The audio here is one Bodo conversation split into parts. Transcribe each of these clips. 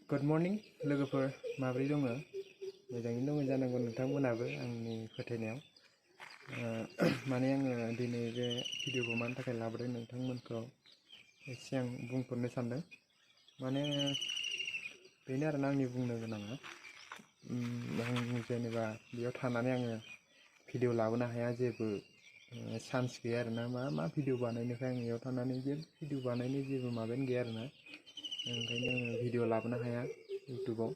गुड मर्निं लोगोफोर माबोरै दङ मोजाङैनो दङ जानांगौ नोंथांमोनाबो आंनि फोथायनायाव माने आङो दिनै बे भिडिअखौ मानि थाखाय लाबोदों नोंथांमोनखौ एसे आं बुंफोरनो सानदों माने बेनो आरोना आंनि बुंनो गोनाङा आं जेनेबा बेयाव थानानै आङो भिडिअ लाबोनो हाया जेबो चान्स गैया आरोना मा भिडिअ बानायनोखाय आं बेयाव थानानै जेबो भिडिअ बानायनो जेबो माबायानो गैया आरोना ओंखायनो आङो भिडिअ लाबोनो हाया इउटुबाव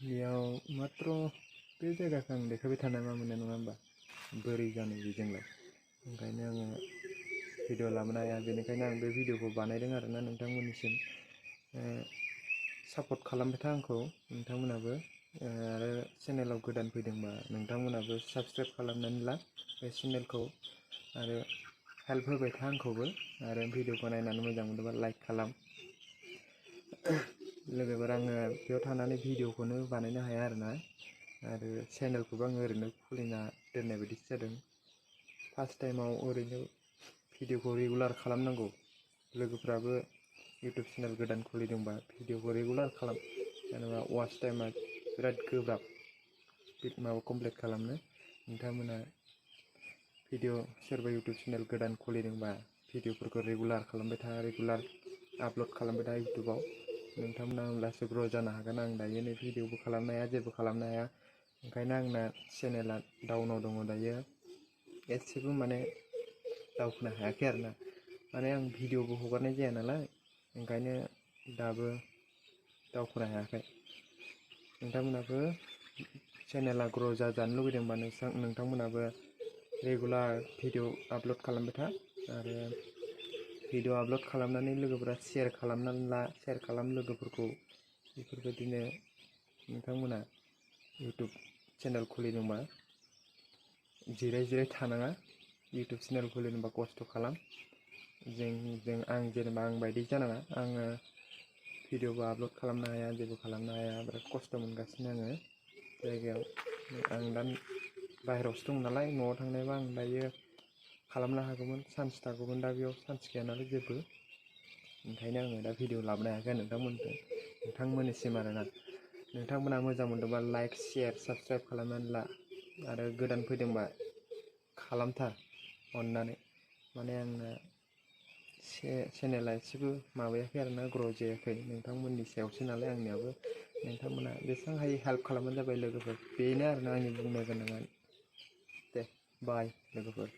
बेयाव मात्र बे जायगाखौ आं देखायबाय थानाय मा मोननाय नङा होमबा बोरै जानो बेजोंलाय ओंखायनो आङो भिडिअ लाबोनो हाया बेनिखायनो आं बे भिडिअखौ बानायदों आरोना नोंथांमोननिसिम सापर्ट खालामबाय था आंखौ नोंथांमोनाबो आरो चेनेलाव गोदान फैदोंबा नोंथांमोनाबो साबस्क्राइब खालामनानै ला बे चेनेलखौ आरो हेल्प होबाय था आंखौबो आरो भिडिअखौ नायनानै मोजां मोनोबा लाइक खालाम लोगोफोर आङो बेयाव थानानै भिडिअखौनो बानायनो हाया आरोना आरो चेनेलखौबो आङो ओरैनो खुलिना दोननाय बायदिसो जादों फार्स्ट टाइमाव ओरैनो भिडिअखौ रेगुलार खालामनांगौ लोगोफ्राबो इउटुब चेनेल गोदान खुलिदोंबा भिडिअखौ रेगुलार खालाम जेनेबा वाच टाइमा बिराद गोब्राब माबा कमप्लिट खालामनो नोंथांमोना भिडिअ सोरबा इउटुब चेनेल गोदान खुलिदोंबा भिडिअफोरखौ रेगुलार खालामबाय था रेगुलार आपल'ड खालामबाय था इउटुबाव नोंथांमोना होमब्लासो ग्र' जानो हागोन आं दायो नै भिडिअबो खालामनो हाया जेबो खालामनो हाया ओंखायनो आंना चेनेला डाउनाव दङ दायो एसेबो माने दावखोनो हायाखै आरोना माने आं भिडिअबो हगारनाय जाया नालाय ओंखायनो दाबो दावखोनो हायाखै नोंथांमोनाबो चेनेला ग्र' जानो लुगैदोंबा नोंथांमोनाबो रेगुलार भिडिअ आपल'ड खालामबाय था आरो भिडिअ आपल'ड खालामनानै लोगोफोरा शेयार खालामनानै ला शेयार खालाम लोगोफोरखौ बेफोरबायदिनो नोंथांमोना इउटुब चेनेल खुलिदोंबा जिराय थानाङा इउटुब चेनेल खुलिदोंबा खस्थ' खालाम आं जेनेबा आं बायदि जानाङा आङो भिडिअबो आपल'ड खालामनो हाया जेबो खालामनो हाया बिराद खस्थ' मोनगासिनो आङो जायगायाव आं दा बाहेरायावसो दं नालाय न'आव थांनायबा आं दायो खालामनो हागौमोन चान्स थागौमोन दा बेयाव चान्स गैया नालाय जेबो ओंखायनो आङो दा भिडिअ लाबोनो हायाखै नोंथांमोननिसिम आरोना नोंथांमोना मोजां मोनदोंबा लाइक शेयार साबस्क्राइब खालामनानै ला आरो गोदान फैदोंबा खालामथार अननानै माने आंना चेनेला एसेबो माबायाखै आरोना ग्र' जायाखै नोंथांमोननि सायावसो नालाय आंनियाबो नोंथांमोना बेसेबां हायो हेल्प खालामबानो जाबाय लोगोफोर बेनो आरोना आंनि बुंनो गोनाङा दे बाय लोगोफोर।